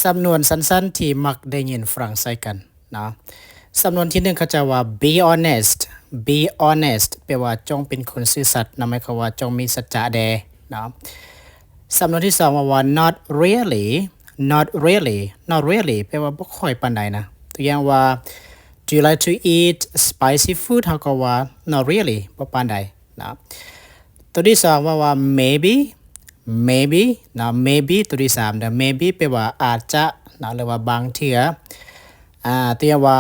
ສຳນວນສັ້ນໆທີ່ມັກໄດ້ຍິນຝຣັ່ງໃຊ້ກັນເນາະ. ສຳນວນທີໜຶ່ງ ເຂົາເຈົ້າວ່າ be honest, be honest ແປວ່າຈົ່ງເປັນຄົນຊື່ສັດເນາະ, ໝາຍຄວາມວ່າຈົ່ງມີສັດຈະແດ່ເນາະ. ສຳນວນທີສອງ ເວົ້າວ່າ not really, not really, not really ແປວ່າບໍ່ຄ່ອຍປານໃດນະ. ຕົວຢ່າງວ່າ Do you like to eat spicy food? ເຮົາກໍວ່າ not really ບໍ່ປານໃດເນາະ. ຕົວທີສອງ ເວົ້າວ່າ maybe, maybe ເນາະ, maybe ຕົວທີສາມເດີ, maybe ແປວ່າອາດຈະເນາະ ຫຼືວ່າບາງເທື່ອ. ອາ ຕົວຢ່າງວ່າ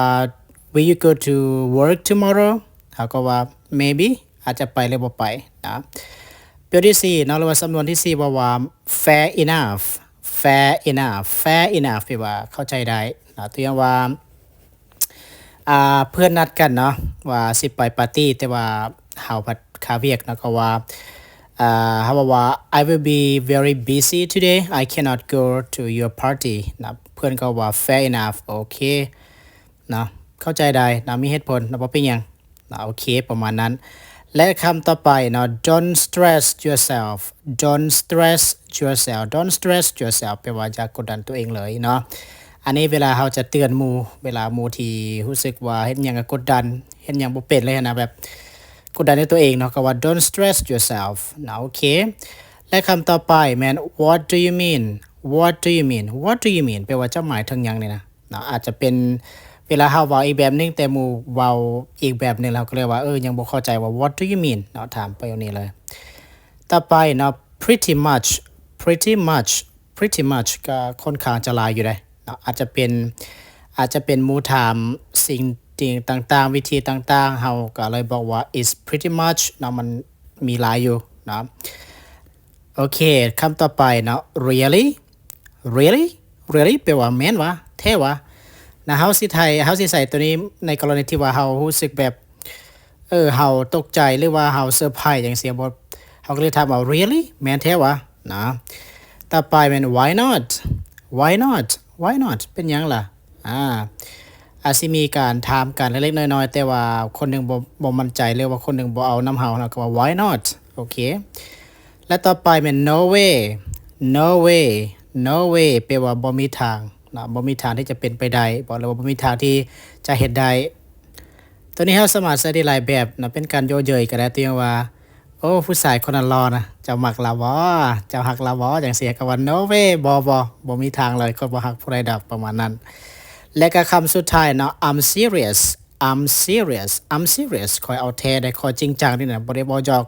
Will you go to work tomorrow? ເຮົາກໍວ່າ maybe ອາດຈະໄປ ຫຼືບໍ່ໄປເນາະ. ຕົວທີສີ່ເນາະ ຫຼືວ່າສຳນວນທີສີ່ ເວົ້າວ່າ fair enough, fair enough, fair enough ແປວ່າເຂົ້າໃຈໄດ້ເນາະ. ຕົວຢ່າງວ່າ ອາ ເພື່ອນນັດກັນເນາະ ວ່າຊິໄປປາຕີ້ ແຕ່ວ່າເຮົາພັດຄາວຽກເນາະ, ກໍວ່າ ອາ ເຮົາເວົ້າວ່າ I will be very busy today, I cannot go to your party ນະ. ເພື່ອນກໍວ່າ fair enough, ໂອເຄເນາະ, ເຂົ້າໃຈໄດ້ເນາະ, ມີເຫດຜົນເນາະ, ບໍ່ເປັນຫຍັງເນາະ, ໂອເຄ ປະມານນັ້ນ. ແລະ ຄຳຕໍ່ໄປເນາະ Don't stress yourself, don't stress yourself, don't stress yourself ແປວ່າຢ່າກົດດັນຕົວເອງເລີຍເນາະ. ອັນນີ້ເວລາເຮົາຈະເຕືອນໝູ່ ເວລາໝູ່ທີ່ຮູ້ສຶກວ່າເຮັດຫຍັງກໍກົດດັນ ເຮັດຫຍັງບໍ່ເປັນເລີຍນະ, ແບບກົດດັນໃນຕົວເອງເນາະ, ກໍວ່າ Don't stress yourself ນະ, ໂອເຄ. ແລະ ຄຳຕໍ່ໄປແມ່ນ What do you mean? What do you mean? What do you mean? ແປວ່າເຈົ້າໝາຍເຖິງຫຍັງນີ້ນະເນາະ. ອາດຈະເປັນເວລາເຮົາເວົ້າອີກແບບໜຶ່ງ ແຕ່ໝູ່ເວົ້າອີກແບບໜຶ່ງ ເຮົາກໍເລີຍວ່າ ເອີ ຍັງບໍ່ເຂົ້າໃຈວ່າ What do you mean? ເນາະ, ຖາມປະໂຫຍກນີ້ເລີຍ. ຕໍ່ໄປເນາະ Pretty much, pretty much, pretty much ກໍຄ່ອນຂ້າງຈະຫຼາຍຢູ່ເດ້ເນາະ, ອາດຈະເປັນ ອາດຈະເປັນໝູ່ຖາມສິ່ງຕ່າງໆ ວິທີຕ່າງໆ ເຮົາກໍເລີຍບອກວ່າ It's pretty much ເນາະ, ມັນມີຫຼາຍຢູ່ເນາະ. ໂອເຄ ຄຳຕໍ່ໄປເນາະ Really? Really? Really? ແປວ່າແມ່ນຫວາ? ແທ້ຫວາ? ນະ ເຮົາຊິໄທ ເຮົາຊິໃຊ້ຕົວນີ້ໃນກໍລະນີທີ່ວ່າເຮົາຮູ້ສຶກແບບ ເອີ ເຮົາຕົກໃຈ ຫຼືວ່າເຮົາເຊີໄພຈັ່ງຊີ້ບໍ? ເຮົາກໍເລີຍຖາມວ່າ Really? ແມ່ນແທ້ຫວາ? ນະ. ຕໍ່ໄປແມ່ນ Why not? Why not? Why not? ເປັນຫຍັງລະ? ອາ ອາດຊິມີການຖາມກັນເລັກໆນ້ອຍໆ ແຕ່ວ່າຄົນໜຶ່ງບໍ່ ບໍ່ໝັ້ນໃຈ ຫຼືວ່າຄົນໜຶ່ງບໍ່ເອົານຳເຮົາ ເຮົາກໍວ່າ Why not? ໂອເຄ. ແລະ ຕໍ່ໄປແມ່ນ No way, no way, no way ແປວ່າບໍ່ມີທາງເນາະ, ບໍ່ມີທາງທີ່ຈະເປັນໄປໄດ້ບໍ ຫຼືວ່າບໍ່ມີທາງທີ່ຈະເຮັດໄດ້. ຕົວນີ້ເຮົາສາມາດໃຊ້ໄດ້ຫຼາຍແບບເນາະ, ເປັນການເຍາະເຍີ້ຍກໍໄດ້, ຕົວຢ່າງວ່າ ໂອ້ ຜູ້ຊາຍຄົນນັ້ນຫຼໍ່ນະ, ເຈົ້າມັກລາວບໍ? ເຈົ້າຮັກລາວບໍ? ຈັ່ງຊີ້ ເຮົາກໍວ່າ No way, ບໍ່ ບໍ່ ບໍ່ມີທາງເລີຍ, ຂ້ອຍບໍ່ຮັກຜູ້ໃດດອກ, ປະມານນັ້ນ. ແລະ ກໍຄຳສຸດທ້າຍເນາະ I'm serious, I'm serious, I'm serious ຂ້ອຍເອົາແທ້ໄດ໋, ຂ້ອຍຈິງຈັງເດນະ, ບໍ່ໄດ້ເວົ້າຢອກ.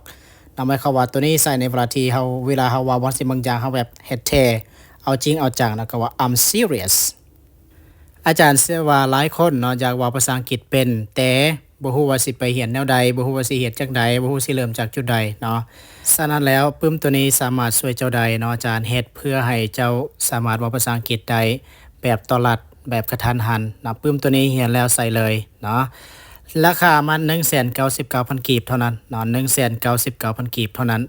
ນຳ ໝາຍຄວາມວ່າຕົວນີ້ໃຊ້ໃນເວລາທີ່ເຮົາ ເວລາເຮົາເວົ້າບາງສິ່ງບາງຢ່າງ ເຮົາແບບເຮັດແທ້ ເອົາຈິງເອົາຈັງ ແລ້ວກໍວ່າ I'm serious. ອາຈານເຊື່ອວ່າຫຼາຍຄົນເນາະ ຢາກເວົ້າພາສາອັງກິດເປັນ, ແຕ່ບໍ່ຮູ້ວ່າຊິໄປຮຽນແນວໃດ, ບໍ່ຮູ້ວ່າຊິເຮັດຈັ່ງໃດ, ບໍ່ຮູ້ຊິເລີ່ມຈາກຈຸດໃດເນາະ. ສະນັ້ນແລ້ວ ປຶ້ມຕົວນີ້ສາມາດຊ່ວຍເຈົ້າໄດ້ເນາະ. ອາຈານເຮັດເພື່ອໃຫ້ເຈົ້າສາມາດເວົ້າພາສາອັງກິດໄດ້ແບບຕໍ່ລັດ, ແບບກະທັນຫັນເນາະ. ປຶ້ມຕົວນີ້ຮຽນແລ້ວໃຊ້ເລີຍເນາະ. ລາຄາມັນໜຶ່ງແສນເກົ້າສິບເກົ້າພັນກີບເທົ່ານັ້ນເນາະ, ໜຶ່ງແສນເກົ້າສິບເກົ້າພັນກີບເທົ່ານັ້ນ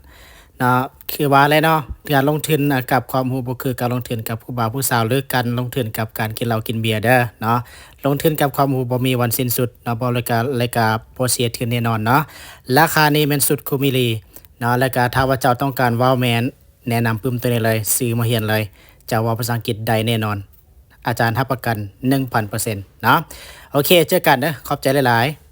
ເນາະ. ຄືວ່າແຫຼະເນາະ, ການລົງທຶນກັບຄວາມຮູ້ບໍ່ຄືການລົງທຶນກັບຜູ້ບ່າວຜູ້ສາວ ຫຼື ການລົງທຶນກັບການກິນເຫຼົ້າກິນເບຍເດີເນາະ. ລົງທຶນກັບຄວາມຮູ້ບໍ່ມີວັນສິ້ນສຸດເນາະ, ບໍ່ ແລະກະ ແລະກະບໍ່ເສຍທຶນແນ່ນອນເນາະ. ລາຄານີ້ແມ່ນສຸດຄຸ້ມອີ່ຫຼີເນາະ, ແລະກະຖ້າວ່າເຈົ້າຕ້ອງການເວົ້າແມ່ນ ແນະນຳປຶ້ມຕົວນີ້ເລີຍ, ຊື້ມາຮຽນເລີຍ, ເຈົ້າເວົ້າພາສາອັງກິດໄດ້ແນ່ນອນ, ອາຈານຮັບປະກັນໜຶ່ງພັນເປີເຊັນເນາະ. ໂອເຄ ເຈີກັນເດີ, ຂອບໃຈຫຼາຍໆ.